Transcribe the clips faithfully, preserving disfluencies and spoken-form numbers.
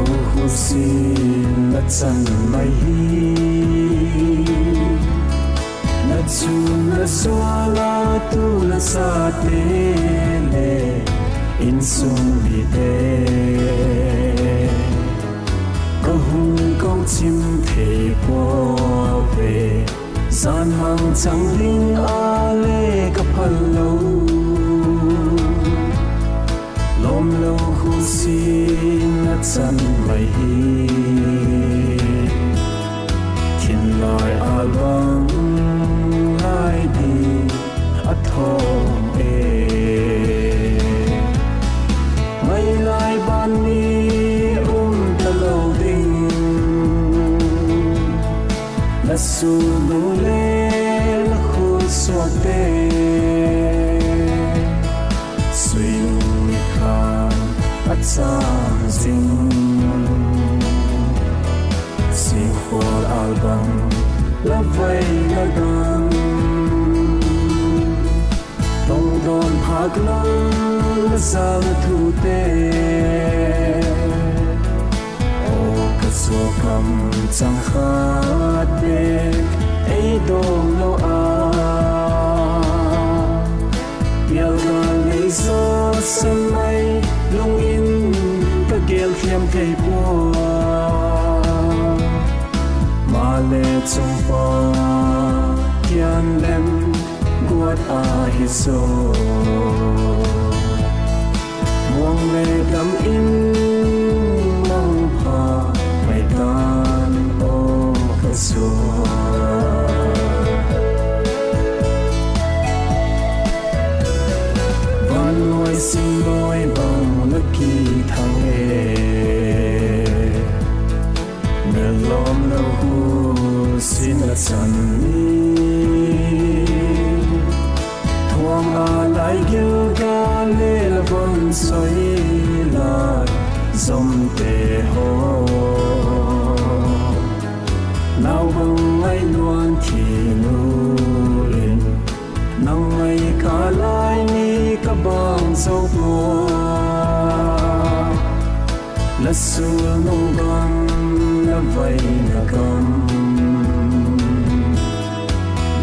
Husin la chan mai hi. La chun la sual a tu la sate le insung mite ka hung kochim thei pua ve. Jan mangchang ding a le ka phal lo. Lawmlo husin la chan mai hi. Thinlai âl bang lai ding a thawm e. Mai lai ban ni um talo ding. La sulnung le la khut suakte suinung khan a chang zing. Singkhual âl bang la vaina gam, tongdawn phâk lo la zal thute, aw ka suak kam chang khat bek ei dawng lo a. Pial gal lei zaw san mai lung in ka gel thiam thei pua. Male chungpa kian lem guat ahi zaw. Muang le dam in mangpha mai tan aw ka suak. Vannuai simnuai bang la kithang e. Mel lawmlo husin la chan hi. Thuam a lai gil ga le la von soi lai zomte haw, naubang ngai luan thinu in, nang mai ka lai ni ka bang zo pua. La sulnung gam, la vaina gam,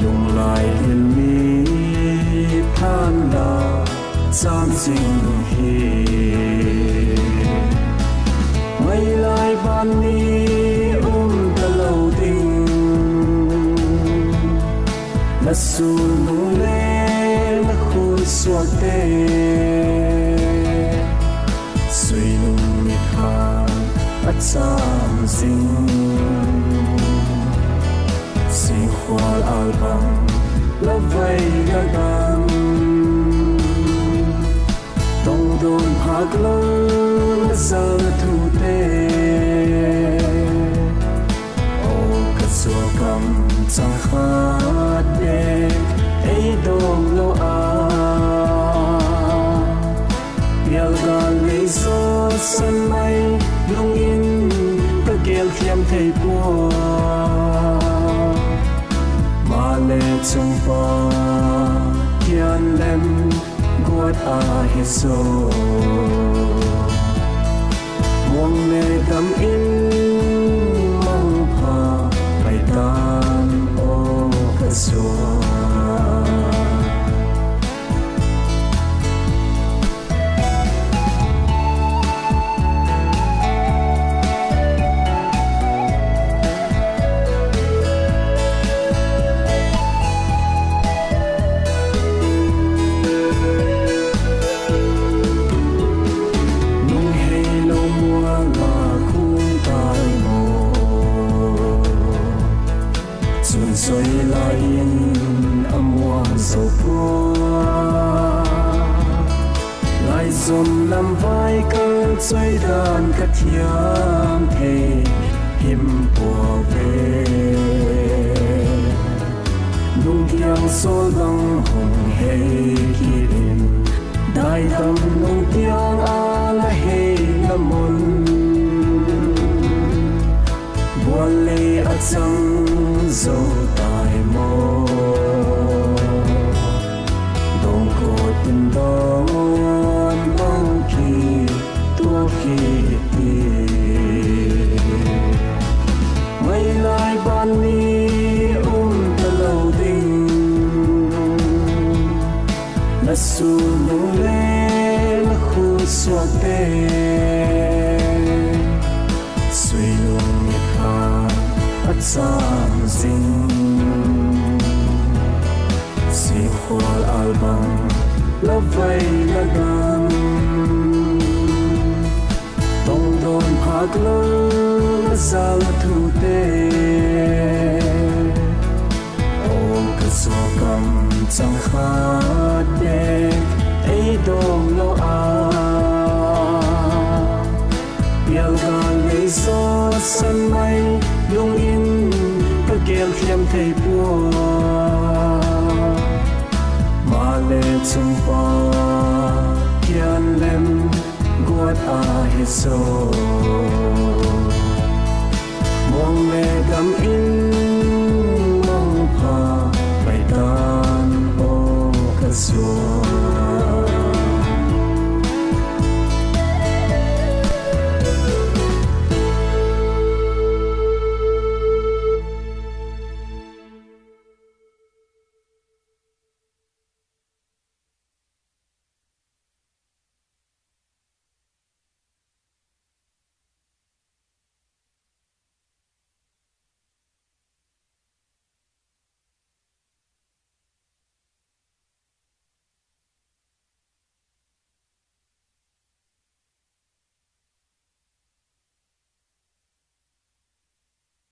lunglai gil mi phan la chang zing hi. Mai lai ban ni um talo ding. La sulnung le la khut suakte suinung khan a chang zing. Singkhual âl bang la vaina gam, tongdawn phâk lo la zal thute, aw ka suak kam chang khat bek ei dawng lo a. Pial gal lei zaw san mai lung in ka gel thiam thei pua. Male chungpa kian lem guat ahi zaw. Muang le dam in mangpha mai tan aw ka suak. Nung heilo mual a khum tai maw, chun soi lai in a muang zo pua. Laizom lam vai kal choi dan ka thiam thei him pua ve. Nung kiang sawl bang hung hei kit in, daidam nung kiang a la hei la mun, bual lei a chang zo tai maw. Dawngkawt in dawn bang ki tuak hi ti. Zal thute, aw ka suak kam chang khat bek ei dawng lo a, pial gal lei zawsan mai, lung in ka gel thiam thei pua, male chung pa kian lem guat ahi zaw.